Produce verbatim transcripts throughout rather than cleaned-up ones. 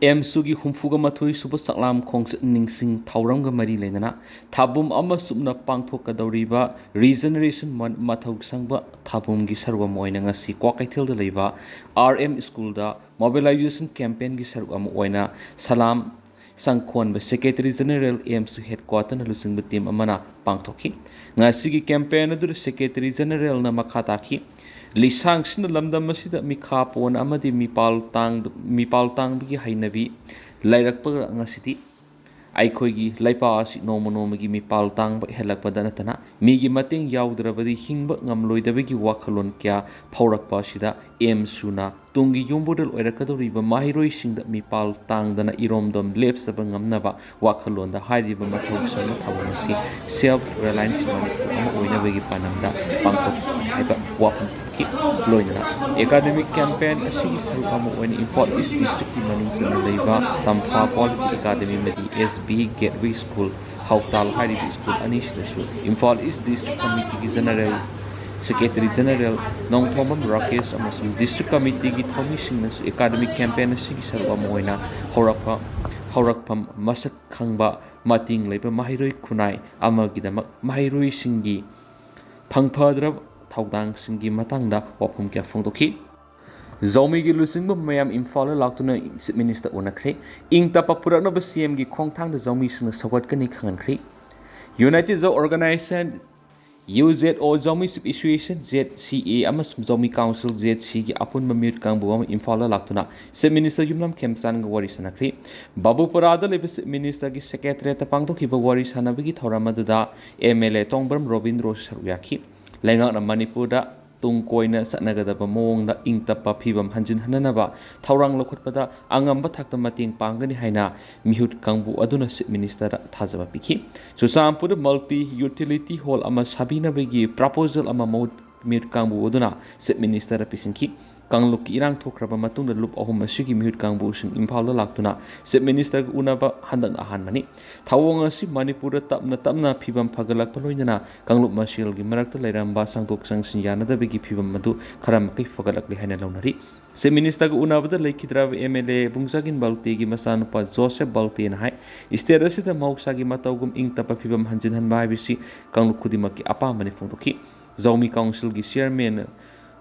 ꯑꯦꯝꯁꯨꯒꯤ ꯍꯨꯝꯐꯨꯒ ꯃꯥꯊꯣꯏ ꯁꯨꯕ ꯆꯥꯛꯂꯥꯝ ꯈꯣꯡꯆꯠ ꯅꯤꯡꯁꯤꯡ ꯊꯧꯔꯝꯒ ꯃꯔꯤ ꯂꯩꯅꯅ ꯊꯥꯕꯨꯝ ꯑꯃ ꯆꯨꯞꯅ ꯄꯥꯡꯊꯣꯛꯀꯗꯧꯔꯤꯕ ꯔꯤꯖꯅꯔꯦꯁꯟ ꯃꯟ ꯃꯊꯧ ꯁꯪꯕ ꯊꯥꯕꯨꯝꯒꯤ ꯁꯔꯨꯛ ꯑꯃ ꯑꯣꯏꯅ ꯉꯁꯤ ꯀ꯭ꯋꯥꯀꯩꯊꯦꯜꯗ ꯂꯩꯕ ꯑꯥꯔ ꯑꯦꯝ ꯁ꯭ꯀꯨꯜꯗ ꯃꯣꯕꯤꯂꯥꯏꯖꯦꯁꯟ ꯀꯦꯝꯄꯦꯟꯒꯤ ꯁꯔꯨꯛ ꯑꯃ ꯑꯣꯏꯅ ꯁꯂꯥꯝ ꯁꯪꯈꯣꯟꯕ ꯁꯦꯀ꯭ꯔꯦꯇꯔꯤ ꯖꯦꯅꯔꯦꯜ ꯑꯦꯝꯁꯨ ꯍꯦꯗꯀ꯭ꯋꯥꯇꯔꯅ ꯂꯨꯆꯤꯡꯕ ꯇꯤꯝ ꯑꯃꯅ ꯄꯥꯡꯊꯣꯛꯈꯤ꯫ ꯉꯁꯤꯒꯤ ꯀꯦꯝꯄꯦꯟ ꯑꯗꯨꯗ ꯁꯦꯀ꯭ꯔꯦꯇꯔꯤ ꯖꯦꯅꯔꯦꯜꯅ ꯃꯈꯥ ꯇꯥꯈꯤ, ꯂꯤꯁꯥꯡꯁꯤꯠꯅ ꯂꯝꯗꯝ ꯑꯁꯤꯗ ꯃꯤꯈꯥ ꯄꯣꯟ ꯑꯃꯗꯤ ꯃꯤꯄꯥꯜ ꯇꯥꯡ-, ꯃꯤꯄꯥꯜ ꯇꯥꯡꯕꯒꯤ ꯍꯩꯅꯕꯤ ꯂꯩꯔꯛꯄꯒ ꯉꯁꯤꯗꯤ ꯑꯩꯈꯣꯏꯒꯤ ꯂꯩꯄꯥꯛ ꯑꯁꯤ ꯅꯣꯡꯃ ꯅꯣꯡꯃꯒꯤ ꯃꯤꯄꯥꯜ ꯇꯥꯡꯕ ꯍꯦꯜꯂꯛꯄꯗ ꯅꯠꯇꯅ ꯃꯤꯒꯤ ꯃꯇꯦꯡ ꯌꯥꯎꯗ꯭ꯔꯕꯗꯤ ꯍꯤꯡꯕ ꯉꯝꯂꯣꯏꯗꯕꯒꯤ ꯋꯥꯈꯜꯂꯣꯟ ꯀꯌꯥ ꯐꯥꯎꯔꯛꯄ ꯑꯁꯤꯗ ꯑꯦꯝꯁꯨꯅ ꯇꯨꯡꯒꯤ ꯌꯨꯝꯕꯨꯔꯦꯜ ꯑꯣꯏꯔꯛꯀꯗꯧꯔꯤꯕ ꯃꯍꯩꯔꯣꯏꯁꯤꯡꯗ ꯃꯤꯄꯥꯜ ꯇꯥꯡꯗꯅ ꯏꯔꯣꯝꯗꯣꯝ ꯂꯦꯞꯆꯕ ꯉꯝꯅꯕ ꯋꯥꯈꯜꯂꯣꯟꯗ ꯍꯥꯏꯔꯤꯕ ꯃꯊꯧ ꯁꯪꯕ ꯊꯧꯔꯝ ꯑꯁꯤ ꯁꯦꯜꯐ ꯔꯤꯂꯥꯌꯟꯁ ꯃꯅꯤꯄꯨꯔ ꯑꯃ ꯑꯣꯏꯅꯕꯒꯤ ꯄꯥꯟꯗꯝꯗ ꯄꯥꯡꯊꯣꯛꯈꯤ ꯍꯥꯏꯕ ꯋꯥꯐꯝ ꯊꯝꯈꯤ꯫ ꯂꯣꯏꯅꯅ ꯑꯦꯀꯥꯗꯃꯤꯛ ꯀꯦꯝꯄꯦꯟ ꯑꯁꯤꯒꯤ ꯁꯔꯨꯛ ꯑꯃ ꯑꯣꯏꯅ ꯏꯝꯐꯥꯜ ꯏꯁ ꯗꯤꯁꯇ꯭ꯔꯤꯛꯀꯤ ꯃꯅꯨꯡ ꯆꯟꯅ ꯂꯩꯕ ꯇꯝꯐꯥ ꯀ꯭ꯋꯥꯂꯤꯇꯤ ꯑꯦꯀꯥꯗꯃꯤ ꯑꯃꯗꯤ ꯑꯦꯁ ꯕꯤ ꯒꯦꯠꯋꯦ ꯁ꯭ꯀꯨꯜ ꯍꯥꯎꯇꯥꯜ ꯍꯥꯏꯔꯤꯕ ꯁ꯭ꯀꯨꯜ ꯑꯅꯤꯁꯤꯗꯁꯨ ꯏꯝꯐꯥꯜ ꯏꯁ ꯗꯤꯁꯇ꯭ꯔꯤꯛ ꯀꯃꯤꯇꯤꯒꯤ general secretary general Nongthombam Rakesh ꯑꯃꯁꯨꯡ ꯗꯤꯁꯇ꯭ꯔꯤꯛ ꯀꯃꯤꯇꯤꯒꯤ ꯊꯧꯃꯤꯁꯤꯡꯅꯁꯨ ꯑꯦꯀꯥꯗꯃꯤꯛ ꯀꯦꯝꯄꯦꯟ ꯑꯁꯤꯒꯤ ꯁꯔꯨꯛ ꯑꯃ ꯑꯣꯏꯅ ꯍꯧꯔꯛꯄ, ꯍꯧꯔꯛꯐꯝ ꯃꯁꯛ ꯈꯪꯕ ꯃꯇꯤꯡ ꯂꯩꯕ ꯃꯍꯩꯔꯣꯏ ꯈꯨꯟꯅꯥꯏ ꯑꯃꯒꯤꯗꯃꯛ ꯃꯍꯩꯔꯣꯏꯁꯤꯡꯒꯤ ꯐꯪꯐꯗ꯭ꯔꯕ ꯊꯧꯗꯥꯡꯁꯤꯡꯒꯤ ꯃꯇꯥꯡꯗ ꯋꯥꯐꯝ ꯀꯌꯥ ꯐꯣꯡꯗꯣꯛꯈꯤ꯫ ꯖꯧꯃꯤꯒꯤ ꯂꯨꯆꯤꯡꯕ ꯃꯌꯥꯝ ꯏꯝꯐꯥꯜꯗ ꯂꯥꯛꯇꯨꯅ ꯆꯤꯐ ꯃꯤꯅꯤꯁꯇꯔ ꯎꯅꯈ꯭ꯔꯦ꯫ ꯏꯪ ꯇꯞꯄ ꯄꯨꯔꯛꯅꯕ ꯁꯤ ꯑꯦꯝꯒꯤ ꯈꯣꯡꯊꯥꯡꯗ ꯖꯧꯃꯤꯁꯤꯡꯅ ꯁꯧꯒꯠꯀꯅꯤ ꯈꯪꯍꯟꯈ꯭ꯔꯤ꯫ ꯌꯨꯅꯥꯏꯇꯦꯗ ꯖꯧ ꯑꯣꯔꯒꯅꯥꯏꯖꯦꯁꯟ, ꯌꯨ ꯖꯦꯗ ꯑꯣ, ꯖꯧꯃꯤ ꯆꯤꯐ ꯑꯦꯁꯣꯁꯤꯌꯦꯁꯟ, ꯖꯦꯗ ꯁꯤ ꯑꯦ, ꯑꯃꯁꯨꯡ ꯖꯧꯃꯤ ꯀꯥꯎꯟꯁꯤꯜ, ꯖꯦꯗ ꯁꯤꯒꯤ ꯑꯄꯨꯟꯕ ꯃꯤꯍꯨꯠ ꯀꯥꯡꯕꯨ ꯑꯃ ꯏꯝꯐꯥꯜꯗ ꯂꯥꯛꯇꯨꯅ ꯆꯤꯐ ꯃꯤꯅꯤꯁꯇꯔ ꯌꯨꯝꯅꯥꯝ ꯈꯦꯝꯆꯥꯟꯒ ꯋꯥꯔꯤ ꯁꯥꯟꯅꯈ꯭ꯔꯤ꯫ ꯕꯥꯕꯨꯄꯔꯥꯗ ꯂꯩꯕ ꯆꯤꯐ ꯃꯤꯅꯤꯁꯇꯔꯒꯤ ꯁꯦꯀ꯭ꯔꯦꯇꯔꯤꯌꯦꯠꯇ ꯄꯥꯡꯊꯣꯛꯈꯤꯕ ꯋꯥꯔꯤ ꯁꯥꯟꯅꯕꯒꯤ ꯊꯧꯔꯝ ꯑꯗꯨꯗ ꯑꯦꯝ ꯑꯦꯜ ꯑꯦ ꯇꯣꯡꯕ꯭ꯔꯝ ꯔꯣꯕꯤꯟꯗ꯭ꯔꯣꯁꯨ ꯁꯔꯨꯛ ꯌꯥꯈꯤ꯫ ꯂꯩꯉꯥꯛꯅ ꯃꯅꯤꯄꯨꯔꯗ ꯇꯨꯡ ꯀꯣꯏꯅ ꯆꯠꯅꯒꯗꯕ ꯃꯑꯣꯡꯗ ꯏꯪ ꯇꯞꯄ ꯐꯤꯕꯝ ꯍꯟꯖꯤꯟꯍꯟꯅꯅꯕ ꯊꯧꯔꯥꯡ ꯂꯧꯈꯠꯄꯗ ꯑꯉꯝꯕ ꯊꯥꯛꯇ ꯃꯇꯦꯡ ꯄꯥꯡꯒꯅꯤ ꯍꯥꯏꯅ ꯃꯤꯍꯨꯠ ꯀꯥꯡꯕꯨ ꯑꯗꯨꯅ ꯆꯤꯐ ꯃꯤꯅꯤꯁꯇꯔꯗ ꯊꯥꯖꯕ ꯄꯤꯈꯤ꯫ ꯆꯨꯔꯆꯥꯟꯄꯨꯔꯗ ꯃꯜꯇꯤ ꯌꯨꯇꯤꯂꯤꯇꯤ ꯍꯣꯜ ꯑꯃ ꯁꯥꯕꯤꯅꯕꯒꯤ ꯄ꯭ꯔꯄꯣꯖꯦꯜ ꯑꯃ ꯃꯍꯨꯠ-, ꯃꯤꯍꯨꯠ ꯀꯥꯡꯕꯨ ꯑꯗꯨꯅ ꯆꯤꯐ ꯃꯤꯅꯤꯁꯇꯔꯗ ꯄꯤꯁꯤꯟꯈꯤ꯫ ꯀꯥꯡꯂꯨꯞꯀꯤ ꯏꯔꯥꯡ ꯊꯣꯛꯈ꯭ꯔꯕ ꯃꯇꯨꯡꯗ ꯂꯨꯞ ꯑꯍꯨꯝ ꯑꯁꯤꯒꯤ ꯃꯤꯍꯨꯠ ꯀꯥꯡꯕꯨꯁꯤꯡ ꯏꯝꯐꯥꯜꯗ ꯂꯥꯛꯇꯨꯅ ꯆꯤꯐ ꯃꯤꯅꯤꯁꯇꯔꯒ ꯎꯅꯕ ꯍꯟꯗꯛꯅ ꯑꯍꯥꯟꯕꯅꯤ꯫ ꯊꯧꯑꯣꯡ ꯑꯁꯤ ꯃꯅꯤꯄꯨꯔꯗ ꯇꯞꯅ ꯇꯞꯅ ꯐꯤꯕꯝ ꯐꯒꯠꯂꯛꯄ ꯂꯣꯏꯅꯅ ꯀꯥꯡꯂꯨꯞ ꯃꯁꯦꯜꯒꯤ ꯃꯔꯛꯇ ꯂꯩꯔꯝꯕ ꯆꯪꯊꯣꯛ ꯆꯪꯁꯤꯟ ꯌꯥꯅꯗꯕꯒꯤ ꯐꯤꯕꯝ ꯑꯗꯨ ꯈꯔ ꯃꯈꯩ ꯐꯒꯠꯂꯛꯂꯦ ꯍꯥꯏꯅ ꯂꯧꯅꯔꯤ꯫ ꯆꯤꯐ ꯃꯤꯅꯤꯁꯇꯔꯒ ꯎꯅꯕꯗ ꯂꯩꯈꯤꯗ꯭ꯔꯕ ꯑꯦꯝ ꯑꯦꯜ ꯑꯦ ꯕꯨꯡꯖꯥꯒꯤꯟ ꯕꯜꯇꯦꯒꯤ ꯃꯆꯥꯅꯨꯄꯥ ꯖꯣꯁꯦꯐ ꯕꯜꯇꯦꯅ ꯍꯥꯏ, ꯁ꯭ꯇꯦꯠ ꯑꯁꯤꯗ ꯃꯍꯧꯁꯥꯒꯤ ꯃꯇꯧꯒꯨꯝ ꯏꯪ ꯇꯞꯄ ꯐꯤꯕꯝ ꯍꯟꯖꯤꯟꯍꯟꯕ ꯍꯥꯏꯕꯁꯤ ꯀꯥꯡꯂꯨꯞ ꯈꯨꯗꯤꯡꯃꯛꯀꯤ ꯑꯄꯥꯝꯕꯅꯤ ꯐꯣꯡꯗꯣꯛꯈꯤ꯫ ꯖꯧꯃꯤ ꯀꯥꯎꯟꯁꯤꯜꯒꯤ ꯆꯤꯌꯔꯃꯦꯟ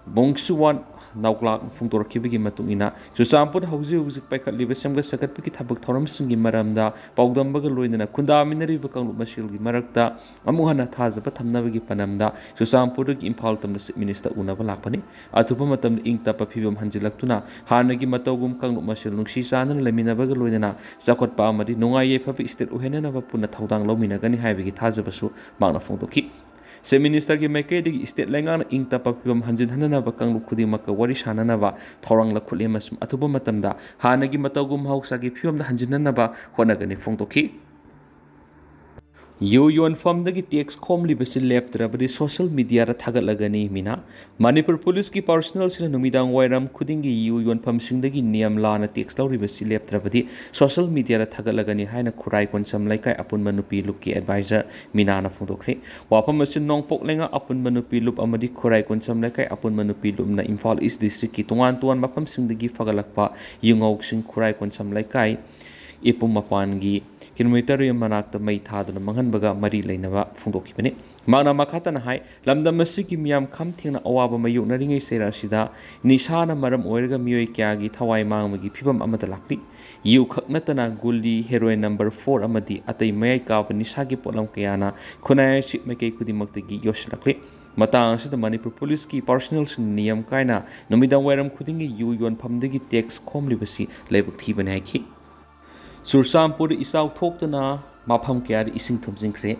ꯕꯣꯡꯁꯨꯋꯥꯟ ꯅꯥꯎꯒ꯭ꯂꯥꯛ ꯐꯣꯡꯗꯣꯔꯛꯈꯤꯕꯒꯤ ꯃꯇꯨꯡ ꯏꯟꯅ, ꯆꯨꯔꯆꯥꯟꯄꯨꯔꯗ ꯍꯧꯖꯤꯛ ꯍꯧꯖꯤꯛ ꯄꯥꯏꯈꯠꯂꯤꯕ ꯁꯦꯝꯒꯠ ꯁꯥꯒꯠꯄꯒꯤ ꯊꯕꯛ ꯊꯧꯔꯝꯁꯤꯡꯒꯤ ꯃꯔꯝꯗ ꯄꯥꯎꯗꯝꯕꯒ ꯂꯣꯏꯅꯅ ꯈꯨꯟꯗꯥꯃꯤꯟꯅꯔꯤꯕ ꯀꯥꯡꯂꯨꯞ ꯃꯁꯦꯜꯒꯤ ꯃꯔꯛꯇ ꯑꯃꯨꯛ ꯍꯟꯅ ꯊꯥꯖꯕ ꯊꯝꯅꯕꯒꯤ ꯄꯥꯟꯗꯝꯗ ꯆꯨꯔꯆꯥꯟꯄꯨꯔꯗꯒꯤ ꯏꯝꯐꯥꯜ ꯇꯝꯅ ꯆꯤꯐ ꯃꯤꯅꯤꯁꯇꯔ ꯎꯅꯕ ꯂꯥꯛꯄꯅꯤ꯫ ꯑꯊꯨꯕ ꯃꯇꯝꯗ ꯏꯪ ꯇꯞꯄ ꯐꯤꯕꯝ ꯍꯟꯖꯤꯜꯂꯛꯇꯨꯅ ꯍꯥꯟꯅꯒꯤ ꯃꯇꯧꯒꯨꯝ ꯀꯥꯡꯂꯨꯞ ꯃꯁꯦꯜ ꯅꯨꯡꯁꯤ ꯆꯥꯟꯅꯅ ꯂꯩꯃꯤꯟꯅꯕꯒ ꯂꯣꯏꯅꯅ ꯆꯥꯎꯈꯠꯄ ꯑꯃꯗꯤ ꯅꯨꯡꯉꯥꯏ ꯌꯥꯏꯐꯕ ꯁ꯭ꯇꯦꯠ ꯑꯣꯏꯍꯟꯅꯅꯕ ꯄꯨꯟꯅ ꯊꯧꯗꯥꯡ ꯂꯧꯃꯤꯟꯅꯒꯅꯤ ꯍꯥꯏꯕꯒꯤ ꯊꯥꯖꯕꯁꯨ ꯃꯍꯥꯛꯅ ꯐꯣꯡꯗꯣꯛꯈꯤ꯫ ꯆꯤꯐ ꯃꯤꯅꯤꯁꯇꯔꯒꯤ ꯃꯥꯏꯀꯩꯗꯒꯤ ꯁ꯭ꯇꯦꯠ ꯂꯩꯉꯥꯛꯅ ꯏꯪ ꯇꯞꯄ ꯐꯤꯕꯝ ꯍꯟꯖꯤꯟꯍꯟꯅꯅꯕ ꯀꯥꯡꯂꯨꯞ ꯈꯨꯗꯤꯡꯃꯛꯀ ꯋꯥꯔꯤ ꯁꯥꯅꯅꯕ ꯊꯧꯔꯥꯡ ꯂꯧꯈꯠꯂꯤ ꯑꯃꯁꯨꯡ ꯑꯊꯨꯕ ꯃꯇꯝꯗ ꯍꯥꯟꯅꯒꯤ ꯃꯇꯧꯒꯨꯝ ꯃꯍꯧꯁꯥꯒꯤ ꯐꯤꯕꯝꯗ ꯍꯟꯖꯤꯟꯍꯟꯅꯕ ꯍꯣꯠꯅꯒꯅꯤ ꯐꯣꯡꯗꯣꯛꯈꯤ꯫ ꯌꯨ ꯌꯣꯟꯐꯝꯗꯒꯤ ꯇꯦꯛꯁ ꯈꯣꯝꯂꯤꯕꯁꯤ ꯂꯦꯞꯇ꯭ꯔꯕꯗꯤ ꯁꯣꯁꯤꯌꯦꯜ ꯃꯤꯗꯤꯌꯥꯗ ꯊꯥꯒꯠꯂꯒꯅꯤ꯫ ꯃꯤꯅ ꯃꯅꯤꯄꯨꯔ ꯄꯨꯂꯤꯁꯀꯤ ꯄꯥꯔꯁꯣꯅꯦꯜꯁꯤꯡꯅ ꯅꯨꯃꯤꯗꯥꯡ ꯋꯥꯏꯔꯝ ꯈꯨꯗꯤꯡꯒꯤ ꯌꯨ ꯌꯣꯟꯐꯝꯁꯤꯡꯗꯒꯤ ꯅꯤꯌꯝ ꯂꯥꯟꯅ ꯇꯦꯛꯁ ꯂꯧꯔꯤꯕꯁꯤ ꯂꯦꯞꯇ꯭ꯔꯕꯗꯤ ꯁꯣꯁꯤꯌꯦꯜ ꯃꯤꯗꯤꯌꯥꯗ ꯊꯥꯒꯠꯂꯒꯅꯤ ꯍꯥꯏꯅ ꯈꯨꯔꯥꯏ ꯀꯣꯟꯁꯝ ꯂꯩꯀꯥꯏ ꯑꯄꯨꯟꯕ ꯅꯨꯄꯤ ꯂꯨꯞꯀꯤ ꯑꯦꯗꯚꯥꯏꯖꯔ ꯃꯤꯅꯥꯅ ꯐꯣꯡꯗꯣꯛꯈ꯭ꯔꯦ꯫ ꯋꯥꯐꯝ ꯑꯁꯤ ꯅꯣꯡꯄꯣꯛ ꯂꯩꯉꯥꯛ ꯑꯄꯨꯟꯕ ꯅꯨꯄꯤ ꯂꯨꯞ ꯑꯃꯗꯤ ꯈꯨꯔꯥꯏ ꯀꯣꯟꯁꯝ ꯂꯩꯀꯥꯏ ꯑꯄꯨꯟꯕ ꯅꯨꯄꯤ ꯂꯨꯞꯅ ꯏꯝꯐꯥꯜ ꯏꯁ ꯗꯤꯁꯇ꯭ꯔꯤꯛꯀꯤ ꯇꯣꯉꯥꯟ ꯇꯣꯉꯥꯟꯕ ꯃꯐꯝꯁꯤꯡꯗꯒꯤ ꯐꯒꯠꯂꯛꯄ ꯌꯨꯉꯧꯁꯤꯡ ꯈꯨꯔꯥꯏ ꯀꯣꯟꯁꯝ ꯂꯩꯀꯥꯏ ꯏꯄꯨꯝ ꯃꯄꯥꯟꯒꯤ ꯀꯤꯂꯣꯃꯤꯇꯔ ꯃꯅꯥꯛꯇ ꯃꯩ ꯊꯥꯗꯨꯅ ꯃꯥꯡꯍꯟꯕꯒ ꯃꯔꯤ ꯂꯩꯅꯕ ꯐꯣꯡꯗꯣꯛꯈꯤꯕꯅꯤ꯫ ꯃꯍꯥꯛꯅ ꯃꯈꯥ ꯇꯥꯅ ꯍꯥꯏ, ꯂꯝꯗꯝ ꯑꯁꯤꯒꯤ ꯃꯤꯌꯥꯝ ꯈꯝ ꯊꯦꯡꯅ ꯑꯋꯥꯕ ꯃꯥꯌꯣꯛꯅꯔꯤꯉꯩ ꯆꯩꯔꯛ ꯑꯁꯤꯗ ꯅꯤꯁꯥꯅ ꯃꯔꯝ ꯑꯣꯏꯔꯒ ꯃꯤꯑꯣꯏ ꯀꯌꯥꯒꯤ ꯊꯋꯥꯏ ꯃꯥꯡꯕꯒꯤ ꯐꯤꯕꯝ ꯑꯃꯗ ꯂꯥꯛꯂꯤ꯫ ꯌꯨ ꯈꯛ ꯅꯠꯇꯅ ꯒꯨꯂꯤ, ꯍꯦꯔꯣꯏꯟ ꯅꯝꯕꯔ ꯐꯣꯔ ꯑꯃꯗꯤ ꯑꯇꯩ ꯃꯌꯥꯏ ꯀꯥꯕ ꯅꯤꯁꯥꯒꯤ ꯄꯣꯠꯂꯝ ꯀꯌꯥꯅ ꯈꯨꯟꯅꯥꯏ ꯑꯁꯤ ꯃꯥꯏꯀꯩ ꯈꯨꯗꯤꯡꯃꯛꯇꯒꯤ ꯌꯣꯛꯁꯤꯜꯂꯛꯂꯤ꯫ ꯃꯇꯥꯡ ꯑꯁꯤꯗ ꯃꯅꯤꯄꯨꯔ ꯄꯨꯂꯤꯁꯀꯤ ꯄꯥꯔꯁꯣꯅꯦꯜꯁꯤꯡꯅ ꯅꯤꯌꯝ ꯀꯥꯏꯅ ꯅꯨꯃꯤꯗꯥꯡ ꯋꯥꯏꯔꯝ ꯈꯨꯗꯤꯡꯒꯤ ꯌꯨ ꯌꯣꯟꯐꯝꯗꯒꯤ ꯇꯦꯛꯁ ꯈꯣꯝꯂꯤꯕꯁꯤ ꯂꯥꯏꯕꯛ ꯊꯤꯕꯅꯤ ꯍꯥꯏꯈꯤ꯫ ꯆꯨꯔꯆꯥꯟꯄꯨꯔꯗ ꯏꯆꯥꯎ ꯊꯣꯛꯇꯨꯅ ꯃꯐꯝ ꯀꯌꯥꯗ ꯏꯁꯤꯡ ꯊꯨꯝꯖꯤꯟꯈ꯭ꯔꯦ꯫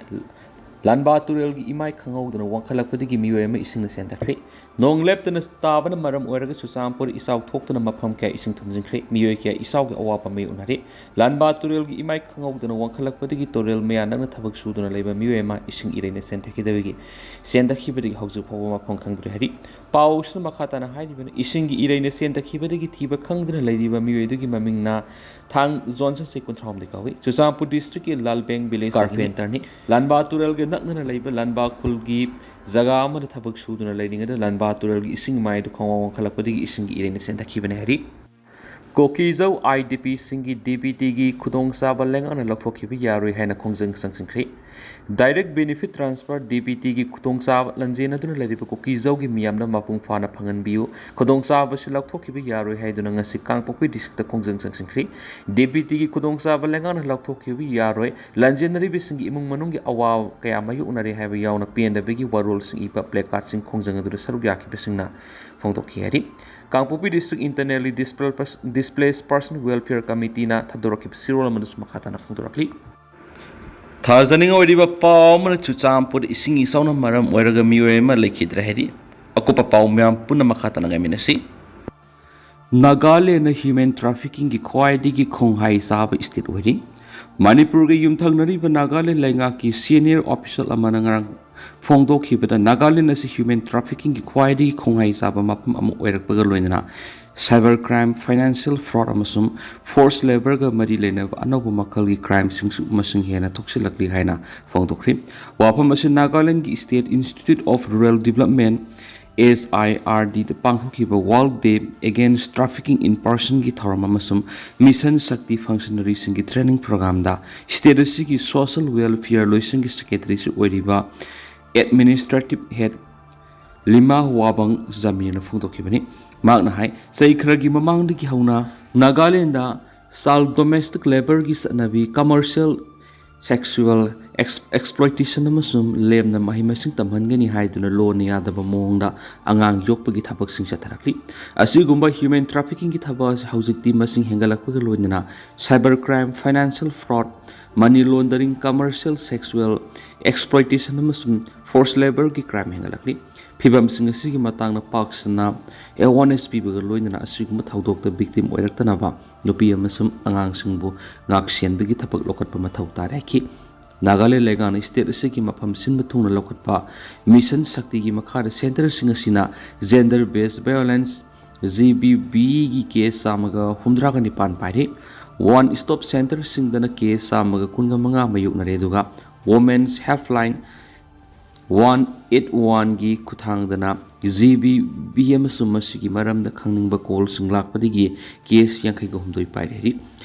ꯂꯥꯟꯕꯥ ꯇꯨꯔꯦꯜꯒꯤ ꯏꯃꯥꯏ ꯈꯪꯍꯧꯗꯅ ꯋꯥꯡꯈꯠꯂꯛꯄꯗꯒꯤ ꯃꯤꯑꯣꯏ ꯑꯃ ꯏꯁꯤꯡꯅ ꯆꯦꯟꯊꯈ꯭ꯔꯦ꯫ ꯅꯣꯡ ꯂꯦꯞꯇꯅ ꯇꯥꯕꯅ ꯃꯔꯝ ꯑꯣꯏꯔꯒ ꯆꯨꯔꯆꯥꯟꯄꯨꯔꯗ ꯏꯆꯥꯎ ꯊꯣꯛꯇꯨꯅ ꯃꯐꯝ ꯀꯌꯥ ꯏꯁꯤꯡ ꯊꯨꯝꯖꯤꯟꯈ꯭ꯔꯦ꯫ ꯃꯤꯑꯣꯏ ꯀꯌꯥ ꯏꯆꯥꯎꯒꯤ ꯑꯋꯥꯕ ꯃꯥꯌꯣꯛꯅꯔꯤ꯫ ꯂꯥꯟꯕꯥ ꯇꯨꯔꯦꯜꯒꯤ ꯏꯃꯥꯏ ꯈꯪꯍꯧꯗꯅ ꯋꯥꯡꯈꯠꯂꯛꯄꯗꯒꯤ ꯇꯨꯔꯦꯜ ꯃꯌꯥ ꯅꯛꯅ ꯊꯕꯛ ꯁꯨꯗꯨꯅ ꯂꯩꯕ ꯃꯤꯑꯣꯏ ꯑꯃ ꯏꯁꯤꯡ ꯏꯔꯩꯅ ꯆꯦꯟꯊꯈꯤꯗꯕꯒꯤ, ꯆꯦꯟꯊꯈꯤꯕꯗꯒꯤ ꯍꯧꯖꯤꯛ ꯐꯥꯎꯕ ꯃꯐꯝ ꯈꯪꯗ꯭ꯔꯤ ꯍꯥꯏꯔꯤ꯫ ꯄꯥꯎ ꯑꯁꯤꯅ ꯃꯈꯥ ꯇꯥꯅ ꯍꯥꯏꯔꯤꯕꯅꯤ, ꯏꯁꯤꯡꯒꯤ ꯏꯔꯩꯅ ꯆꯦꯟꯊꯈꯤꯕꯗꯒꯤ ꯊꯤꯕ ꯈꯪꯗꯅ ꯂꯩꯔꯤꯕ ꯃꯤꯑꯣꯏ ꯑꯗꯨꯒꯤ ꯃꯃꯤꯡꯅ ꯊꯥꯡ ꯖꯣꯟꯁꯟ ꯁꯤ ꯀꯨꯟꯊ꯭ꯔꯥꯍꯨꯝꯗꯣꯏ ꯀꯧꯏ꯫ ꯆꯨꯔꯆꯥꯟꯄꯨꯔ ꯗꯤꯁꯇ꯭ꯔꯤꯛꯀꯤ ꯂꯥꯜꯕꯦꯡ ꯚꯤꯂꯦꯖ ꯀꯥꯔꯄꯦꯟꯇꯔꯅꯤ꯫ ꯂꯥꯟꯕꯥ ꯇꯨꯔꯦꯜꯒ ꯅꯛꯅꯅ ꯂꯩꯕ ꯂꯥꯟꯕꯥ ꯈꯨꯜꯒꯤ ꯖꯒꯥ ꯑꯃꯗ ꯊꯕꯛ ꯁꯨꯗꯨꯅ ꯂꯩꯔꯤꯉꯩꯗ ꯂꯥꯟꯕꯥ ꯇꯨꯔꯦꯜꯒꯤ ꯏꯁꯤꯡ ꯃꯥꯏꯗꯨ ꯈꯣꯡꯋꯥꯡ ꯋꯥꯡꯈꯠꯂꯛꯄꯗꯒꯤ ꯏꯁꯤꯡꯒꯤ ꯏꯔꯩꯅ ꯆꯦꯟꯊꯈꯤꯕꯅꯤ ꯍꯥꯏꯔꯤ꯫ ꯀꯣꯀꯤꯖꯧ IDPꯁꯤꯡꯒꯤ DBTꯒꯤ ꯈꯨꯗꯣꯡꯆꯥꯕ ꯂꯩꯉꯥꯛꯅ ꯂꯧꯊꯣꯛꯈꯤꯕ ꯌꯥꯔꯣꯏ ꯍꯥꯏꯅ ꯈꯣꯡꯖꯪ ꯆꯪꯁꯤꯟꯈ꯭ꯔꯦ꯫ Direct Benefit Transfer, DBTꯒꯤ ꯈꯨꯗꯣꯡꯆꯥꯕ ꯂꯥꯟꯖꯦꯟꯅꯗꯨꯅ ꯂꯩꯔꯤꯕ ꯀꯨꯀꯤꯖꯧꯒꯤ ꯃꯤꯌꯥꯝꯅ ꯃꯄꯨꯡ ꯐꯥꯅ ꯐꯪꯍꯟꯕꯤꯌꯨ, ꯈꯨꯗꯣꯡꯆꯥꯕꯁꯤ ꯂꯧꯊꯣꯛꯈꯤꯕ ꯌꯥꯔꯣꯏ ꯍꯥꯏꯗꯨꯅ ꯉꯁꯤ ꯀꯥꯡꯄꯣꯛꯄꯤ ꯗꯤꯁꯇ꯭ꯔꯤꯛꯇ ꯈꯣꯡꯖꯪ ꯆꯪꯁꯤꯟꯈ꯭ꯔꯤ꯫ DBTꯒꯤ ꯈꯨꯗꯣꯡꯆꯥꯕ ꯂꯩꯉꯥꯛꯅ ꯂꯧꯊꯣꯛꯈꯤꯕ ꯌꯥꯔꯣꯏ, ꯂꯥꯟꯖꯦꯟꯅꯔꯤꯕꯁꯤꯡꯒꯤ ꯏꯃꯨꯡ ꯃꯅꯨꯡꯒꯤ ꯑꯋꯥꯕ ꯀꯌꯥ ꯃꯥꯌꯣꯛꯅꯔꯦ ꯍꯥꯏꯕ ꯌꯥꯎꯅ ꯄꯦꯟꯗꯕꯒꯤ ꯋꯥꯔꯣꯜꯁꯤꯡ ꯏꯕ placardꯁꯤꯡ ꯈꯣꯡꯖꯪ ꯑꯗꯨꯗ ꯁꯔꯨꯛ ꯌꯥꯈꯤꯕꯁꯤꯡꯅ ꯐꯣꯡꯗꯣꯛꯈꯤ ꯍꯥꯏꯔꯤ꯫ ꯀꯥꯡꯄꯣꯛꯄꯤ District Internally Displaced Person Welfare Committeeꯅ ꯊꯥꯗꯣꯔꯛꯈꯤꯕ ꯆꯦꯔꯣꯜ ꯑꯃꯗꯁꯨ ꯃꯈꯥ ꯇꯥꯅ ꯐꯣꯡꯗꯣꯔꯛꯂꯤ꯫ ꯊꯥꯖꯅꯤꯡꯉꯥꯏ ꯑꯣꯏꯔꯤꯕ ꯄꯥꯎ ꯑꯃꯅ, ꯆꯨꯔꯆꯥꯟꯄꯨꯔꯗ ꯏꯁꯤꯡ ꯏꯆꯥꯎꯅ ꯃꯔꯝ ꯑꯣꯏꯔꯒ ꯃꯤꯑꯣꯏ ꯑꯃ ꯂꯩꯈꯤꯗ꯭ꯔꯦ ꯍꯥꯏꯔꯤ꯫ ꯑꯀꯨꯞꯄ ꯄꯥꯎ ꯃꯌꯥꯝ ꯄꯨꯟꯅ ꯃꯈꯥ ꯇꯥꯅ ꯉꯥꯏꯃꯤꯟꯅꯁꯤ꯫ ꯅꯥꯒꯥꯂꯦꯟꯗ human traffickingꯒꯤ ꯈ꯭ꯋꯥꯏꯗꯒꯤ ꯈꯣꯡꯍꯥꯏ ꯆꯥꯕ state ꯑꯣꯏꯔꯤ꯫ ꯃꯅꯤꯄꯨꯔꯒ ꯌꯨꯝꯊꯪꯅꯔꯤꯕ ꯅꯥꯒꯥꯂꯦꯟ ꯂꯩꯉꯥꯛꯀꯤ senior official ꯑꯃꯅ ꯉꯔꯥꯡ ꯐꯣꯡꯗꯣꯛꯈꯤꯕꯗ, ꯅꯥꯒꯥꯂꯦꯟ ꯑꯁꯤ human traffickingꯒꯤ ꯈ꯭ꯋꯥꯏꯗꯒꯤ ꯈꯣꯡꯍꯥꯏ ꯆꯥꯕ ꯃꯐꯝ ꯑꯃ ꯑꯣꯏꯔꯛꯄꯒ ꯂꯣꯏꯅꯅ cyber crime, financial fraud ꯑꯃꯁꯨꯡ forced labourꯒ ꯃꯔꯤ ꯂꯩꯅꯕ ꯑꯅꯧꯕ ꯃꯈꯜꯒꯤ crimeꯁꯤꯡꯁꯨ ꯃꯁꯤꯡ ꯍꯦꯟꯅ ꯊꯣꯛꯁꯤꯜꯂꯛꯂꯤ ꯍꯥꯏꯅ ꯐꯣꯡꯗꯣꯛꯈ꯭ꯔꯤ꯫ ꯋꯥꯐꯝ ꯑꯁꯤ ꯅꯥꯒꯥꯂꯦꯟꯒꯤ State Institute of Rural Development, SIRDꯗ ꯄꯥꯡꯊꯣꯛꯈꯤꯕ World Day Against Trafficking in Personꯒꯤ ꯊꯧꯔꯝ ꯑꯃꯁꯨꯡ Mission Shakti functionaryꯁꯤꯡꯒꯤ training programꯗ state ꯑꯁꯤꯒꯤ social welfare ꯂꯣꯏꯁꯪꯒꯤ secretaryꯁꯨ ꯑꯣꯏꯔꯤꯕ administrative head ꯂꯤꯃꯥ ꯋꯥꯕꯪ ꯖꯃꯤꯔꯅ ꯐꯣꯡꯗꯣꯛꯈꯤꯕꯅꯤ꯫ ꯃꯍꯥꯛꯅ ꯍꯥꯏ, ꯆꯍꯤ ꯈꯔꯒꯤ ꯃꯃꯥꯡꯗꯒꯤ ꯍꯧꯅ ꯅꯥꯒꯥꯂꯦꯟꯗ child domestic labourꯒꯤ ꯆꯠꯅꯕꯤ, commercial sexual ex-, exploitation ꯑꯃꯁꯨꯡ ꯂꯦꯝꯅ ꯃꯍꯩ ꯃꯁꯤꯡ ꯇꯝꯍꯟꯒꯅꯤ ꯍꯥꯏꯗꯨꯅ ꯂꯣꯟꯅ ꯌꯥꯗꯕ ꯃꯑꯣꯡꯗ ꯑꯉꯥꯡ ꯌꯣꯛꯄꯒꯤ ꯊꯕꯛꯁꯤꯡ ꯆꯠꯊꯔꯛꯂꯤ꯫ ꯑꯁꯤꯒꯨꯝꯕ human traffickingꯒꯤ ꯊꯕꯛ ꯑꯁꯤ ꯍꯧꯖꯤꯛꯇꯤ ꯃꯁꯤꯡ ꯍꯦꯟꯒꯠꯂꯛꯄꯒ ꯂꯣꯏꯅꯅ cyber crime, financial fraud, money laundering, commercial sexual exploitation ꯑꯃꯁꯨꯡ forced labourꯒꯤ crime ꯍꯦꯟꯒꯠꯂꯛꯂꯤ꯫ ꯐꯤꯚꯝꯁꯤꯡ ꯑꯁꯤꯒꯤ ꯃꯇꯥꯡꯗ ꯄꯥꯛ ꯁꯟꯅ awareness ꯄꯤꯕꯒ ꯂꯣꯏꯅꯅ ꯑꯁꯤꯒꯨꯝꯕ ꯊꯧꯗꯣꯛꯇ victim ꯑꯣꯏꯔꯛꯇꯅꯕ ꯅꯨꯄꯤ ꯑꯃꯁꯨꯡ ꯑꯉꯥꯡꯁꯤꯡꯕꯨ ꯉꯥꯛꯁꯦꯟꯕꯒꯤ ꯊꯕꯛ ꯂꯧꯈꯠꯄ ꯃꯊꯧ ꯇꯥꯔꯦ ꯍꯥꯏꯈꯤ꯫ ꯅꯥꯒꯥꯂꯦꯟ ꯂꯩꯉꯥꯛꯅ state ꯑꯁꯤꯒꯤ ꯃꯐꯝ ꯁꯤꯟꯕ ꯊꯨꯡꯅ ꯂꯧꯈꯠꯄ Mission Shaktiꯒꯤ ꯃꯈꯥꯗ centreꯁꯤꯡ ꯑꯁꯤꯅ gender based violence, GBVꯒꯤ case ꯆꯥꯝꯃꯒ ꯍꯨꯝꯗ꯭ꯔꯥꯒ ꯅꯤꯄꯥꯟ ꯄꯥꯏꯔꯤ꯫ One Stop Centreꯁꯤꯡꯗꯅ ꯀꯦꯁ ꯆꯥꯝꯃꯒ ꯀꯨꯟꯒ ꯃꯉꯥ ꯃꯥꯌꯣꯛꯅꯔꯦ, ꯑꯗꯨꯒ Women's Helpline one eight oneꯒꯤ ꯈꯨꯠꯊꯥꯡꯗꯅ ꯖꯤ ꯕꯤ ꯕꯤ ꯑꯃꯁꯨꯡ ꯃꯁꯤꯒꯤ ꯃꯔꯝꯗ ꯈꯪꯅꯤꯡꯕ ꯀꯣꯜꯁꯤꯡ ꯂꯥꯛꯄꯗꯒꯤ ꯀꯦꯁ ꯌꯥꯡꯈꯩꯒ ꯍꯨꯝꯗꯣꯏ ꯄꯥꯏꯔꯦ ꯍꯥꯏꯔꯤ꯫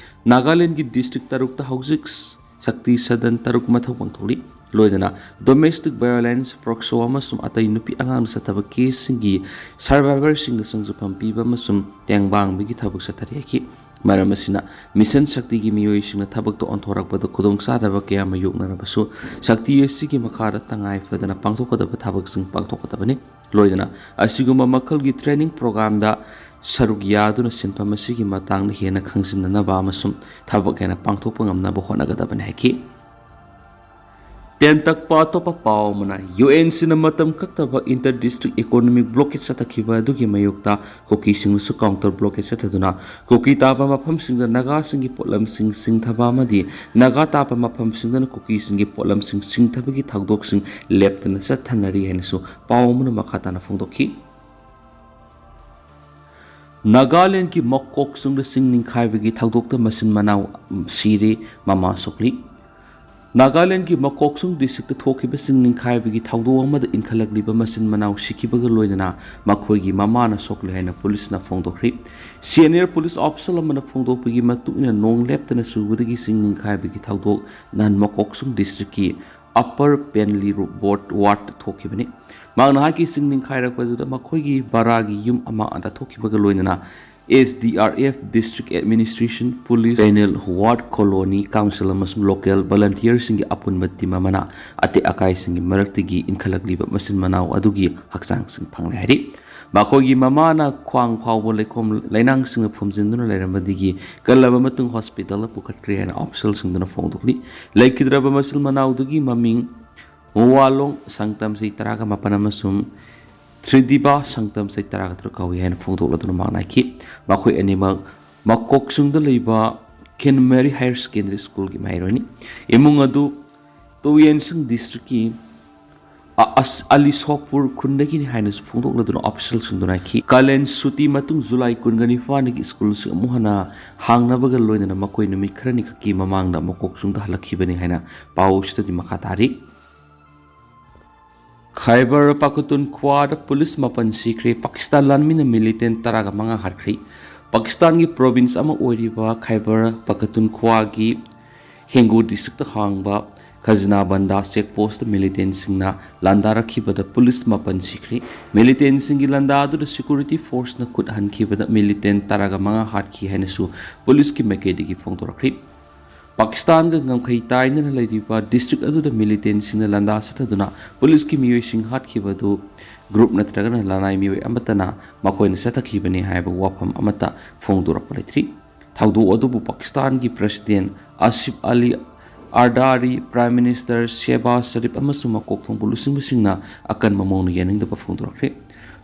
ꯅꯥꯒꯥꯂꯦꯟꯒꯤ ꯗꯤꯁꯇ꯭ꯔꯤꯛ ꯇꯔꯨꯛꯇ ꯍꯧꯖꯤꯛ ꯁꯛꯇꯤ ꯁꯗꯟ ꯇꯔꯨꯛ ꯃꯊꯧ ꯄꯥꯡꯊꯣꯛꯂꯤ꯫ ꯂꯣꯏꯅꯅ ꯗꯣꯃꯦꯁꯇꯤꯛ ꯚꯥꯏꯑꯣꯂꯦꯟꯁ, ꯄ꯭ꯔꯣꯛꯁꯣ ꯑꯃꯁꯨꯡ ꯑꯇꯩ ꯅꯨꯄꯤ ꯑꯉꯥꯡꯅ ꯆꯠꯊꯕ ꯀꯦꯁꯁꯤꯡꯒꯤ ꯁꯔꯚꯥꯏꯚꯔꯁꯤꯡꯗ ꯁꯪꯖꯐꯝ ꯄꯤꯕ ꯑꯃꯁꯨꯡ ꯇꯦꯡꯕꯥꯡꯕꯒꯤ ꯊꯕꯛ ꯆꯠꯊꯔꯤ ꯍꯥꯏꯈꯤ꯫ ꯃꯔꯝ ꯑꯁꯤꯅ ꯃꯤꯁꯟ ꯁꯛꯇꯤꯒꯤ ꯃꯤꯑꯣꯏꯁꯤꯡꯅ ꯊꯕꯛꯇ ꯑꯣꯟꯊꯣꯔꯛꯄꯗ ꯈꯨꯗꯣꯡꯆꯥꯗꯕ ꯀꯌꯥ ꯃꯥꯌꯣꯛꯅꯔꯕꯁꯨ, ꯁꯛꯇꯤ ꯑꯁꯤꯒꯤ ꯃꯈꯥꯗ ꯇꯉꯥꯏ ꯐꯗꯅ ꯄꯥꯡꯊꯣꯛꯀꯗꯕ ꯊꯕꯛꯁꯤꯡ ꯄꯥꯡꯊꯣꯛꯀꯗꯕꯅꯤ꯫ ꯂꯣꯏꯅꯅ ꯑꯁꯤꯒꯨꯝꯕ ꯃꯈꯜꯒꯤ ꯇ꯭ꯔꯦꯅꯤꯡ ꯄ꯭ꯔꯣꯒ꯭ꯔꯥꯝꯗ ꯁꯔꯨꯛ ꯌꯥꯗꯨꯅ ꯁꯤꯟꯐꯝ ꯑꯁꯤꯒꯤ ꯃꯇꯥꯡꯗ ꯍꯦꯟꯅ ꯈꯪꯖꯤꯟꯅꯅꯕ ꯑꯃꯁꯨꯡ ꯊꯕꯛ ꯍꯦꯟꯅ ꯄꯥꯡꯊꯣꯛꯄ ꯉꯝꯅꯕ ꯍꯣꯠꯅꯒꯗꯕꯅꯤ ꯍꯥꯏꯈꯤ꯫ ꯇꯦꯟꯇꯛꯄ ꯑꯇꯣꯞꯄ ꯄꯥꯎ ꯑꯃꯅ, ꯌꯨ ꯑꯦꯟ ꯁꯤꯅ ꯃꯇꯝ ꯀꯛꯇꯕ ꯏꯟꯇꯔ ꯗꯤꯁꯇ꯭ꯔꯤꯛ ꯏꯀꯣꯅꯣꯃꯤꯛ ꯕ꯭ꯂꯣꯀꯦꯠ ꯆꯠꯊꯈꯤꯕ ꯑꯗꯨꯒꯤ ꯃꯥꯌꯣꯛꯇ ꯀꯨꯀꯤꯁꯤꯡꯅꯁꯨ ꯀꯥꯎꯟꯇꯔ ꯕ꯭ꯂꯣꯀꯦꯠ ꯆꯠꯊꯗꯨꯅ ꯀꯨꯀꯤ ꯇꯥꯕ ꯃꯐꯝꯁꯤꯡꯗ ꯅꯥꯒꯥꯁꯤꯡꯒꯤ ꯄꯣꯠꯂꯝꯁꯤꯡ ꯁꯤꯡꯊꯕ ꯑꯃꯗꯤ ꯅꯥꯒꯥ ꯇꯥꯕ ꯃꯐꯝꯁꯤꯡꯗꯅ ꯀꯨꯀꯤꯁꯤꯡꯒꯤ ꯄꯣꯠꯂꯝꯁꯤꯡ ꯁꯤꯡꯊꯕꯒꯤ ꯊꯧꯗꯣꯛꯁꯤꯡ ꯂꯦꯞꯇꯅ ꯆꯠꯊꯅꯔꯤ ꯍꯥꯏꯅꯁꯨ ꯄꯥꯎ ꯑꯃꯅ ꯃꯈꯥ ꯇꯥꯅ ꯐꯣꯡꯗꯣꯛꯈꯤ꯫ ꯅꯥꯒꯥꯂꯦꯟꯗꯒꯤ ꯃꯀꯣꯛꯆꯨꯡꯗ ꯆꯤꯡ ꯅꯤꯡꯈꯥꯏꯕꯒꯤ ꯊꯧꯗꯣꯛꯇ ꯃꯆꯤꯟ ꯃꯅꯥꯎ ꯁꯤꯔꯦ, ꯃꯃꯥ ꯁꯣꯛꯂꯤ꯫ ꯅꯥꯒꯥꯂꯦꯟꯗꯒꯤ ꯃꯀꯣꯛꯆꯨꯡ ꯗꯤꯁꯇ꯭ꯔꯤꯛꯇ ꯊꯣꯛꯈꯤꯕ ꯆꯤꯡ ꯅꯤꯡꯈꯥꯏꯕꯒꯤ ꯊꯧꯗꯣꯛ ꯑꯃꯗ ꯏꯟꯈꯠꯂꯛꯂꯤꯕ ꯃꯆꯤꯟ ꯃꯅꯥꯎ ꯁꯤꯈꯤꯕꯒ ꯂꯣꯏꯅꯅ ꯃꯈꯣꯏꯒꯤ ꯃꯃꯥꯅ ꯁꯣꯛꯂꯦ ꯍꯥꯏꯅ ꯄꯨꯂꯤꯁꯅ ꯐꯣꯡꯗꯣꯛꯈ꯭ꯔꯤ꯫ ꯁꯤꯅꯤꯌꯔ ꯄꯨꯂꯤꯁ ꯑꯣꯐꯤꯁꯔ ꯑꯃꯅ ꯐꯣꯡꯗꯣꯛꯄꯒꯤ ꯃꯇꯨꯡ ꯏꯟꯅ, ꯅꯣꯡ ꯂꯦꯞꯇꯅ ꯆꯨꯕꯗꯒꯤ ꯆꯤꯡ ꯅꯤꯡꯈꯥꯏꯕꯒꯤ ꯊꯧꯗꯣꯛ ꯅꯍꯥꯟ ꯃꯀꯣꯛꯆꯨꯡ ꯗꯤꯁꯇ꯭ꯔꯤꯛꯀꯤ ꯑꯄꯔ ꯄꯦꯟꯂꯤ ꯔꯣ-, ꯕꯣꯔꯗ ꯋꯥꯔꯗ ꯊꯣꯛꯈꯤꯕꯅꯤ꯫ ꯃꯍꯥꯛꯅ ꯍꯥꯏꯈꯤ, ꯆꯤꯡ ꯅꯤꯡꯈꯥꯏꯔꯛꯄꯗꯨꯗ ꯃꯈꯣꯏꯒꯤ ꯕꯔꯥꯒꯤ ꯌꯨꯝ ꯑꯃ ꯑꯗ ꯊꯣꯛꯈꯤꯕꯒ ꯂꯣꯏꯅꯅ S D R F, district administration, police, panel, ward colony council ꯑꯃꯁꯨꯡ ꯂꯣꯀꯦꯜ ꯚꯣꯂꯟꯇꯤꯌꯔꯁꯤꯡꯒꯤ ꯑꯄꯨꯟꯕ ꯇꯤꯝ ꯑꯃꯅ ꯑꯇꯦꯛ ꯑꯀꯥꯏꯁꯤꯡꯒꯤ ꯃꯔꯛꯇꯒꯤ ꯏꯟꯈꯠꯂꯛꯂꯤꯕ ꯃꯆꯤꯟ ꯃꯅꯥꯎ ꯑꯗꯨꯒꯤ ꯍꯛꯆꯥꯡꯁꯤꯡ ꯐꯪꯂꯦ ꯍꯥꯏꯔꯤ꯫ ꯃꯈꯣꯏꯒꯤ ꯃꯃꯥꯅ ꯈ꯭ꯋꯥꯡ ꯐꯥꯎꯕ ꯂꯩꯈꯣꯝ ꯂꯩꯅꯥꯡꯁꯤꯡꯅ ꯐꯨꯝꯖꯤꯟꯗꯨꯅ ꯂꯩꯔꯝꯕꯗꯒꯤ ꯀꯜꯂꯕ ꯃꯇꯨꯡ ꯍꯣꯁꯄꯤꯇꯥꯜꯗ ꯄꯨꯈꯠꯈ꯭ꯔꯦ ꯍꯥꯏꯅ ꯑꯣꯐꯤꯁꯤꯌꯦꯜꯁꯤꯡꯗꯨꯅ ꯐꯣꯡꯗꯣꯛꯂꯤ꯫ ꯂꯩꯈꯤꯗ꯭ꯔꯕ ꯃꯆꯤꯟ ꯃꯅꯥꯎꯗꯨꯒꯤ ꯃꯃꯤꯡ ꯃꯨꯋꯥꯂꯣꯡ ꯁꯪꯇꯝ ꯆꯍꯤ ꯇꯔꯥꯒ ꯃꯥꯄꯟ ꯑꯃꯁꯨꯡ ꯊ꯭ꯔꯤꯗꯤꯕꯥ ꯁꯪꯇꯝ ꯆꯍꯤ ꯇꯔꯥꯒ ꯇꯔꯨꯛ ꯀꯧꯏ ꯍꯥꯏꯅ ꯐꯣꯡꯗꯣꯛꯂꯗꯨꯅ ꯃꯥꯡꯅꯈꯤ꯫ ꯃꯈꯣꯏ ꯑꯅꯤꯃꯛ ꯃꯀꯣꯛꯆꯨꯡꯗ ꯂꯩꯕ ꯀꯦꯟ ꯃꯦꯔꯤ ꯍꯥꯌꯔ ꯁꯦꯀꯦꯟꯗꯔꯤ ꯁ꯭ꯀꯨꯜꯒꯤ ꯃꯍꯩꯔꯣꯏꯅꯤ꯫ ꯏꯃꯨꯡ ꯑꯗꯨ ꯇꯨꯌꯦꯟꯁꯤꯡ ꯗꯤꯁꯇ꯭ꯔꯤꯛꯀꯤ ꯑ-, ꯑꯁ-, ꯑꯂꯤ ꯁꯣꯄꯨꯔ ꯈꯨꯟꯗꯒꯤꯅꯤ ꯍꯥꯏꯅꯁꯨ ꯐꯣꯡꯗꯣꯛꯂꯗꯨꯅ ꯑꯣꯐꯤꯁꯤꯌꯦꯜꯁꯤꯡꯗꯨꯅ ꯍꯥꯏꯈꯤ꯫ ꯀꯥꯂꯦꯟ ꯁꯨꯇꯤ ꯃꯇꯨꯡ ꯖꯨꯂꯥꯏ ꯀꯨꯟꯒ ꯅꯤꯄꯥꯟꯗꯒꯤ ꯁ꯭ꯀꯨꯜꯁꯤꯡ ꯑꯃꯨꯛ ꯍꯟꯅ ꯍꯥꯡꯅꯕꯒ ꯂꯣꯏꯅꯅ ꯃꯈꯣꯏ ꯅꯨꯃꯤꯠ ꯈꯔꯅꯤ ꯈꯛꯀꯤ ꯃꯃꯥꯡꯗ ꯃꯀꯣꯛꯆꯨꯡꯗ ꯍꯜꯂꯛꯈꯤꯕꯅꯤ ꯍꯥꯏꯅ ꯄꯥꯎ ꯑꯁꯤꯗꯗꯤ ꯃꯈꯥ ꯇꯥꯔꯤ꯫ ꯈꯥꯏꯕꯔ ꯄꯥꯈꯇꯨꯟꯈ꯭ꯋꯥꯗ ꯄꯨꯂꯤꯁ ꯃꯥꯄꯟ ꯁꯤꯈ꯭ꯔꯦ꯫ ꯄꯥꯀꯤꯁꯇꯥꯟ ꯂꯥꯟꯃꯤꯅ ꯃꯤꯂꯤꯇꯦꯟ ꯇꯔꯥꯒ ꯃꯉꯥ ꯍꯥꯠꯈ꯭ꯔꯦ꯫ ꯄꯥꯀꯤꯁꯇꯥꯟꯒꯤ ꯄ꯭ꯔꯣꯚꯤꯟꯁ ꯑꯃ ꯑꯣꯏꯔꯤꯕ ꯈꯥꯏꯕꯔ ꯄꯥꯈꯇꯨꯟꯈ꯭ꯋꯥꯒꯤ ꯍꯦꯡꯒꯨ ꯗꯤꯁꯇ꯭ꯔꯤꯛꯇ ꯍꯥꯡꯕ ꯈꯖꯅꯥꯕꯟꯗꯥ ꯆꯦꯛ ꯄꯣꯁꯇ ꯃꯤꯂꯤꯇꯦꯟꯁꯤꯡꯅ ꯂꯥꯟꯗꯥꯔꯛꯈꯤꯕꯗ ꯄꯨꯂꯤꯁ ꯃꯥꯄꯟ ꯁꯤꯈ꯭ꯔꯦ꯫ ꯃꯤꯂꯤꯇꯦꯟꯁꯤꯡꯒꯤ ꯂꯥꯟꯗꯥ ꯑꯗꯨꯗ ꯁꯦꯀ꯭ꯌꯨꯔꯤꯇꯤ ꯐꯣꯔꯁꯅ ꯈꯨꯠ ꯍꯟꯈꯤꯕꯗ ꯃꯤꯂꯤꯇꯦꯟ ꯇꯔꯥꯒ ꯃꯉꯥ ꯍꯥꯠꯈꯤ ꯍꯥꯏꯅꯁꯨ ꯄꯨꯂꯤꯁꯀꯤ ꯃꯥꯏꯀꯩꯗꯒꯤ ꯐꯣꯡꯗꯣꯔꯛꯈ꯭ꯔꯦ꯫ ꯄꯥꯀꯤꯁꯇꯥꯟꯒ ꯉꯝꯈꯩ ꯇꯥꯏꯅꯅ ꯂꯩꯔꯤꯕ ꯗꯤꯁꯇ꯭ꯔꯤꯛ ꯑꯗꯨꯗ ꯃꯤꯂꯤꯇꯦꯟꯁꯤꯡꯅ ꯂꯥꯟꯗꯥ ꯆꯠꯊꯗꯨꯅ ꯄꯨꯂꯤꯁꯀꯤ ꯃꯤꯑꯣꯏꯁꯤꯡ ꯍꯥꯠꯈꯤꯕ ꯑꯗꯨ ꯒ꯭ꯔꯨꯞ ꯅꯠꯇ꯭ꯔꯒꯅ ꯂꯅꯥꯏ ꯃꯤꯑꯣꯏ ꯑꯃꯠꯇꯅ ꯃꯈꯣꯏꯅ ꯆꯠꯊꯈꯤꯕꯅꯤ ꯍꯥꯏꯕ ꯋꯥꯐꯝ ꯑꯃꯠꯇ ꯐꯣꯡꯗꯣꯔꯛꯄ ꯂꯩꯇ꯭ꯔꯤ꯫ ꯊꯧꯗꯣꯛ ꯑꯗꯨꯕꯨ ꯄꯥꯀꯤꯁꯇꯥꯟꯒꯤ ꯄ꯭ꯔꯦꯁꯤꯗꯦꯟ ꯑꯁꯤꯐ ꯑꯂꯤ ꯑꯔꯗꯥꯔꯤ, ꯄ꯭ꯔꯥꯏꯝ ꯃꯤꯅꯤꯁꯇꯔ ꯁꯦꯕꯥꯖ ꯁꯔꯤꯐ ꯑꯃꯁꯨꯡ ꯃꯀꯣꯛ ꯊꯣꯡꯕ ꯂꯨꯆꯤꯡꯕꯁꯤꯡꯅ ꯑꯀꯟꯕ ꯃꯑꯣꯡꯗ ꯌꯥꯅꯤꯡꯗꯕ ꯐꯣꯡꯗꯣꯔꯛꯈ꯭ꯔꯦ꯫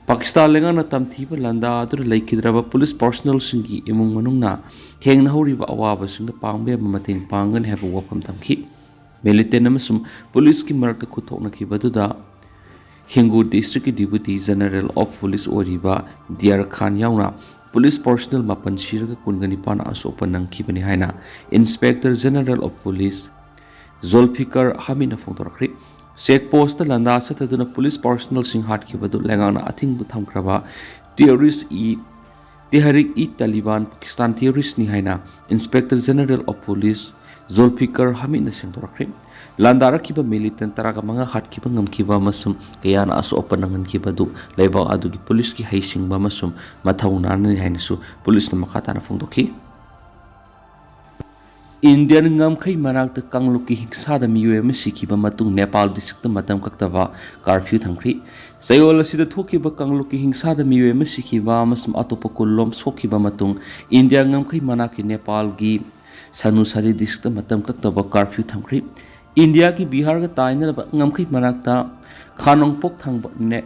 ꯄꯥꯀꯤꯁꯇꯥꯟ ꯂꯩꯉꯥꯛꯅ ꯇꯝꯊꯤꯕ ꯂꯥꯟꯗꯥ ꯑꯗꯨꯗ ꯂꯩꯈꯤꯗ꯭ꯔꯕ ꯄꯨꯂꯤꯁ ꯄꯥꯔꯁꯣꯅꯦꯜꯁꯤꯡꯒꯤ ꯏꯃꯨꯡ ꯃꯅꯨꯡꯅ ꯊꯦꯡꯅꯍꯧꯔꯤꯕ ꯑꯋꯥꯕꯁꯤꯡꯗ ꯄꯥꯡꯕ ꯌꯥꯕ ꯃꯇꯦꯡ ꯄꯥꯡꯒꯅꯤ ꯍꯥꯏꯕ ꯋꯥꯐꯝ ꯊꯝꯈꯤ꯫ ꯃꯤꯂꯤꯇꯦꯟ ꯑꯃꯁꯨꯡ ꯄꯨꯂꯤꯁꯀꯤ ꯃꯔꯛꯇ ꯈꯨꯠꯊꯣꯛꯅꯈꯤꯕ ꯑꯗꯨꯗ ꯍꯤꯡꯒꯨ ꯗꯤꯁꯇ꯭ꯔꯤꯛꯀꯤ ꯗꯤꯄꯨꯇꯤ ꯖꯦꯅꯔꯦꯜ ꯑꯣꯐ ꯄꯨꯂꯤꯁ ꯑꯣꯏꯔꯤꯕ ꯗꯤꯌꯥꯔ ꯈꯥꯟ ꯌꯥꯎꯅ ꯄꯨꯂꯤꯁ ꯄꯥꯔꯁꯣꯅꯦꯜ ꯃꯥꯄꯟ ꯁꯤꯔꯒ ꯀꯨꯟꯒ ꯅꯤꯄꯥꯟ ꯑꯁꯣꯛꯄ ꯅꯪꯈꯤꯕꯅꯤ ꯍꯥꯏꯅ inspector general of police Zulfiqar ꯍꯃꯤꯗꯅ ꯐꯣꯡꯗꯣꯔꯛꯈ꯭ꯔꯦ꯫ ꯆꯦꯛ ꯄꯣꯁꯇ ꯂꯥꯟꯗꯥ ꯆꯠꯊꯗꯨꯅ ꯄꯨꯂꯤꯁ ꯄꯥꯔꯁꯣꯅꯦꯜꯁꯤꯡ ꯍꯥꯠꯈꯤꯕꯗꯨ ꯂꯩꯉꯥꯛꯅ ꯑꯊꯤꯡꯕ ꯊꯝꯈ꯭ꯔꯕ ꯇꯦꯔꯣꯔꯤꯁ ꯏ ꯇꯦꯍꯔꯤꯛ ꯏ ꯇꯥꯂꯤꯕꯥꯟ ꯄꯥꯀꯤꯁꯇꯥꯟ ꯇꯦꯔꯣꯔꯤꯁ꯭ꯠꯅꯤ ꯍꯥꯏꯅ inspector general of police Zulfiqar ꯍꯃꯤꯗꯅ ꯁꯦꯡꯗꯣꯔꯛꯈ꯭ꯔꯦ꯫ ꯂꯥꯟꯗꯥꯔꯛꯈꯤꯕ ꯃꯤꯂꯤꯇꯦꯟ ꯇꯔꯥꯒ ꯃꯉꯥ ꯍꯥꯠꯈꯤꯕ ꯉꯝꯈꯤꯕ ꯑꯃꯁꯨꯡ ꯀꯌꯥꯅ ꯑꯁꯣꯛ ꯑꯄꯟ ꯅꯪꯍꯟꯈꯤꯕ ꯑꯗꯨ ꯂꯩꯕꯥꯛ ꯑꯗꯨꯒꯤ ꯄꯨꯂꯤꯁꯀꯤ ꯍꯩꯁꯤꯡꯕ ꯑꯃꯁꯨꯡ ꯃꯊꯧꯅꯥꯅꯅꯤ ꯍꯥꯏꯅꯁꯨ ꯄꯨꯂꯤꯁꯅ ꯃꯈꯥ ꯇꯥꯅ ꯐꯣꯡꯗꯣꯛꯈꯤ꯫ ꯏꯟꯗꯤꯌꯥꯟ ꯉꯝꯈꯩ ꯃꯅꯥꯛꯇ ꯀꯥꯡꯂꯨꯞꯀꯤ ꯍꯤꯡꯁꯥꯗ ꯃꯤꯑꯣꯏ ꯑꯃ ꯁꯤꯈꯤꯕ ꯃꯇꯨꯡ ꯅꯦꯄꯥꯜ ꯗꯤꯁꯇ꯭ꯔꯤꯛꯇ ꯃꯇꯝ ꯀꯛꯇꯕ ꯀꯥꯔꯐ꯭ꯌꯨ ꯊꯝꯈ꯭ꯔꯤ꯫ ꯆꯌꯣꯜ ꯑꯁꯤꯗ ꯊꯣꯛꯈꯤꯕ ꯀꯥꯡꯂꯨꯞꯀꯤ ꯍꯤꯡꯁꯥꯗ ꯃꯤꯑꯣꯏ ꯑꯃ ꯁꯤꯈꯤꯕ ꯑꯃꯁꯨꯡ ꯑꯇꯣꯞꯄ ꯀꯨꯟ ꯂꯣꯝ ꯁꯣꯛꯈꯤꯕ ꯃꯇꯨꯡ ꯏꯟꯗꯤꯌꯥ ꯉꯝꯈꯩ ꯃꯅꯥꯛꯀꯤ ꯅꯦꯄꯥꯜꯒꯤ ꯁꯅꯨꯁꯥꯔꯤ ꯗꯤꯁꯇ꯭ꯔꯤꯛꯇ ꯃꯇꯝ ꯀꯛꯇꯕ ꯀꯥꯔꯐ꯭ꯌꯨ ꯊꯝꯈ꯭ꯔꯤ꯫ ꯏꯟꯗꯤꯌꯥꯒꯤ ꯕꯤꯍꯥꯔꯒ ꯇꯥꯏꯅꯔꯕ ꯉꯝꯈꯩ ꯃꯅꯥꯛꯇ ꯈꯥꯅꯣꯡꯄꯣꯛ ꯊꯪꯕ ꯅꯦ-,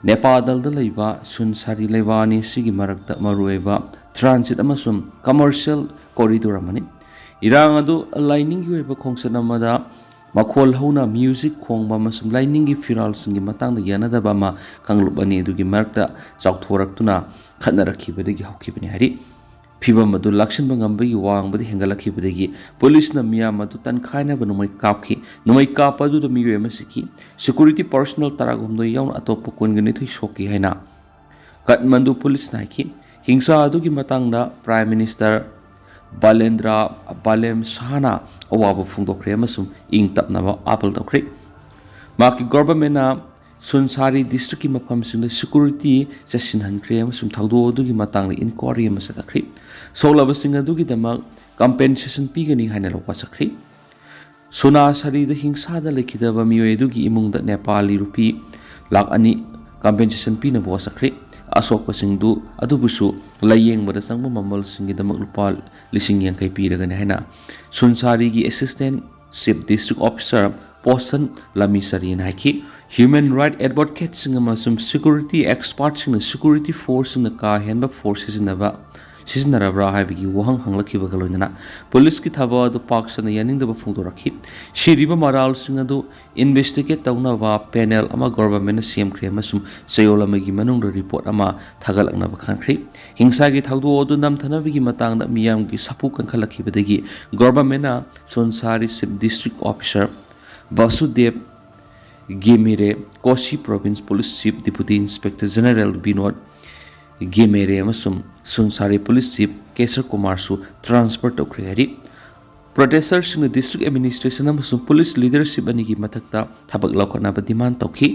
ꯅꯦꯄꯥꯗꯜꯗ ꯂꯩꯕ ꯁꯨꯟꯁꯥꯔꯤ ꯂꯩꯕꯥꯛ ꯑꯅꯤ ꯑꯁꯤꯒꯤ ꯃꯔꯛꯇ ꯃꯔꯨꯑꯣꯏꯕ ꯇ꯭ꯔꯥꯟꯖꯤꯠ ꯑꯃꯁꯨꯡ ꯀꯃꯔꯁꯤꯌꯦꯜ ꯀꯣꯔꯤꯗꯣꯔ ꯑꯃꯅꯤ꯫ ꯏꯔꯥꯡ ꯑꯗꯨ ꯂꯥꯏꯅꯤꯡꯒꯤ ꯑꯣꯏꯕ ꯈꯣꯡꯆꯠ ꯑꯃꯗ ꯃꯈꯣꯜ ꯍꯧꯅ ꯃ꯭ꯌꯨꯖꯤꯛ ꯈꯣꯡꯕ ꯑꯃꯁꯨꯡ ꯂꯥꯏꯅꯤꯡꯒꯤ ꯐꯤꯔꯥꯜꯁꯤꯡꯒꯤ ꯃꯇꯥꯡꯗ ꯌꯥꯅꯗꯕ ꯑꯃ ꯀꯥꯡꯂꯨꯞ ꯑꯅꯤ ꯑꯗꯨꯒꯤ ꯃꯔꯛꯇ ꯆꯥꯎꯊꯣꯔꯛꯇꯨꯅ ꯈꯠꯅꯔꯛꯈꯤꯕꯗꯒꯤ ꯍꯧꯈꯤꯕꯅꯤ ꯍꯥꯏꯔꯤ꯫ ꯐꯤꯚꯝ ꯑꯗꯨ ꯂꯥꯛꯁꯤꯟꯕ ꯉꯝꯕꯒꯤ ꯋꯥꯡꯃꯗ ꯍꯦꯟꯒꯠꯂꯛꯈꯤꯕꯗꯒꯤ ꯄꯨꯂꯤꯁꯅ ꯃꯤꯌꯥꯝ ꯑꯗꯨ ꯇꯟꯈꯥꯏꯅꯕ ꯅꯣꯡꯃꯩ ꯀꯥꯞꯈꯤ꯫ ꯅꯣꯡꯃꯩ ꯀꯥꯞꯄ ꯑꯗꯨꯗ ꯃꯤꯑꯣꯏ ꯑꯃ ꯁꯤꯈꯤ꯫ ꯁꯦꯀꯨꯔꯤꯇꯤ ꯄꯔꯁꯣꯅꯦꯜ ꯇꯔꯥꯍꯨꯝꯗꯣꯏ ꯌꯥꯎꯅ ꯑꯇꯣꯞꯄ ꯀꯨꯟꯒꯅꯤꯊꯣꯏ ꯁꯣꯛꯈꯤ ꯍꯥꯏꯅ ꯀꯥꯊꯃꯟꯗꯨ ꯄꯨꯂꯤꯁꯅ ꯍꯥꯏꯈꯤ꯫ ꯍꯤꯡꯁꯥ ꯑꯗꯨꯒꯤ ꯃꯇꯥꯡꯗ ꯄ꯭ꯔꯥꯏꯝ ꯃꯤꯅꯤꯁꯇꯔ ꯕꯥꯂꯦꯟꯗ꯭ꯔ ꯕꯥꯂꯦꯝ ꯁꯥꯍꯅ ꯑꯋꯥꯕ ꯐꯣꯡꯗꯣꯛꯈ꯭ꯔꯦ ꯑꯃꯁꯨꯡ ꯏꯪ ꯇꯞꯅꯕ ꯑꯥꯄꯜ ꯇꯧꯈ꯭ꯔꯦ꯫ ꯃꯍꯥꯛꯀꯤ ꯒꯣꯚꯔꯟꯃꯦꯟꯠꯅ ꯁꯨꯟꯁꯥꯔꯤ ꯗꯤꯁꯇ꯭ꯔꯤꯛꯀꯤ ꯃꯐꯝꯁꯤꯡꯗ ꯁꯦꯀꯨꯔꯤꯇꯤ ꯆꯦꯠꯁꯤꯟꯍꯟꯈ꯭ꯔꯦ ꯑꯃꯁꯨꯡ ꯊꯧꯗꯣꯛ ꯑꯗꯨꯒꯤ ꯃꯇꯥꯡꯗ ꯏꯟꯀ꯭ꯋꯥꯔꯤ ꯑꯃ ꯆꯠꯊꯈ꯭ꯔꯦ꯫ ꯁꯣꯛꯂꯕꯁꯤꯡ ꯑꯗꯨꯒꯤꯗꯃꯛ ꯀꯝꯄꯦꯟꯁꯦꯁꯟ ꯄꯤꯒꯅꯤ ꯍꯥꯏꯅ ꯋꯥꯁꯛꯈ꯭ꯔꯦ꯫ ꯁꯨꯟꯁꯥꯔꯤꯗ ꯍꯤꯡꯁꯥꯗ ꯂꯩꯈꯤꯗꯕ ꯃꯤꯑꯣꯏ ꯑꯗꯨꯒꯤ ꯏꯃꯨꯡꯗ ꯅꯦꯄꯥꯂꯤ ꯔꯨꯄꯤ ꯂꯥꯈ ꯑꯅꯤ ꯀꯝꯄꯦꯟꯁꯦꯁꯟ ꯄꯤꯅꯕ ꯋꯥꯁꯛꯈ꯭ꯔꯦ꯫ ꯑꯁꯣꯛꯄꯁꯤꯡꯗꯨ ꯑꯗꯨꯕꯨꯁꯨ ꯂꯥꯌꯦꯡꯕꯗ ꯆꯪꯕ ꯃꯃꯜꯁꯤꯡꯒꯤꯗꯃꯛ ꯂꯨꯄꯥ ꯂꯤꯁꯤꯡ ꯌꯥꯡꯈꯩ ꯄꯤꯔꯒꯅꯤ ꯍꯥꯏꯅ ꯁꯨꯟꯁꯥꯔꯤꯒꯤ assistant chief district officer Poshan ꯂꯃꯤꯁꯥꯔꯤꯅ ꯍꯥꯏꯈꯤ꯫ ꯍ꯭ꯌꯨꯃꯦꯟ ꯔꯥꯏꯠ ꯑꯦꯗꯚꯣꯀꯦꯠꯁꯤꯡ ꯑꯃꯁꯨꯡ ꯁꯦꯀꯨꯔꯤꯇꯤ ꯑꯦꯛꯁꯄꯥꯔꯠꯁꯤꯡꯅ ꯁꯦꯀꯨꯔꯤꯇꯤ ꯐꯣꯔꯁꯁꯤꯡꯅ ꯀꯥ ꯍꯦꯟꯕ ꯐꯣꯔꯁ ꯁꯤꯖꯤꯟꯅꯕ ꯁꯤꯖꯤꯟꯅꯔꯕ꯭ꯔꯥ ꯍꯥꯏꯕꯒꯤ ꯋꯥꯍꯪ ꯍꯪꯂꯛꯈꯤꯕꯒ ꯂꯣꯏꯅꯅ ꯄꯨꯂꯤꯁꯀꯤ ꯊꯕꯛ ꯑꯗꯨ ꯄꯥꯛ ꯁꯟꯅ ꯌꯥꯅꯤꯡꯗꯕ ꯐꯣꯡꯗꯣꯔꯛꯈꯤ꯫ ꯁꯤꯔꯤꯕ ꯃꯔꯥꯜꯁꯤꯡ ꯑꯗꯨ ꯏꯟꯚꯦꯁꯇꯤꯒꯦꯠ ꯇꯧꯅꯕ ꯄꯦꯅꯦꯜ ꯑꯃ ꯒꯣꯚꯔꯟꯃꯦꯟꯠꯅ ꯁꯦꯝꯈ꯭ꯔꯦ ꯑꯃꯁꯨꯡ ꯆꯌꯣꯜ ꯑꯃꯒꯤ ꯃꯅꯨꯡꯗ ꯔꯤꯄꯣꯔꯠ ꯑꯃ ꯊꯥꯒꯠꯂꯛꯅꯕ ꯈꯟꯈ꯭ꯔꯦ꯫ ꯍꯤꯡꯁꯥꯒꯤ ꯊꯧꯗꯣꯛ ꯑꯗꯨ ꯅꯝꯊꯅꯕꯒꯤ ꯃꯇꯥꯡꯗ ꯃꯤꯌꯥꯝꯒꯤ ꯁꯥꯐꯨ ꯀꯟꯈꯠꯂꯛꯈꯤꯕꯗꯒꯤ ꯒꯣꯚꯔꯟꯃꯦꯟꯠꯅ Sunsari chief district officer Basudev Ghimire, Koshi province police chief deputy inspector general Binod Ghimire ꯑꯃꯁꯨꯡ ꯁꯨꯟꯁꯥꯔꯤ ꯄꯨꯂꯤꯁ ꯆꯤꯐ ꯀꯦꯁꯔ ꯀꯨꯃꯥꯔꯁꯨ ꯇ꯭ꯔꯥꯟꯁꯐꯔ ꯇꯧꯈ꯭ꯔꯦ ꯍꯥꯏꯔꯤ꯫ ꯄ꯭ꯔꯣꯇꯦꯁꯇꯔꯁꯤꯡꯅ ꯗꯤꯁꯇ꯭ꯔꯤꯛ ꯑꯦꯗꯃꯤꯅꯤꯁꯇ꯭ꯔꯦꯁꯟ ꯑꯃꯁꯨꯡ ꯄꯨꯂꯤꯁ ꯂꯤꯗꯔꯁꯤꯞ ꯑꯅꯤꯒꯤ ꯃꯊꯛꯇ ꯊꯕꯛ ꯂꯧꯈꯠꯅꯕ ꯗꯤꯃꯥꯟ ꯇꯧꯈꯤ꯫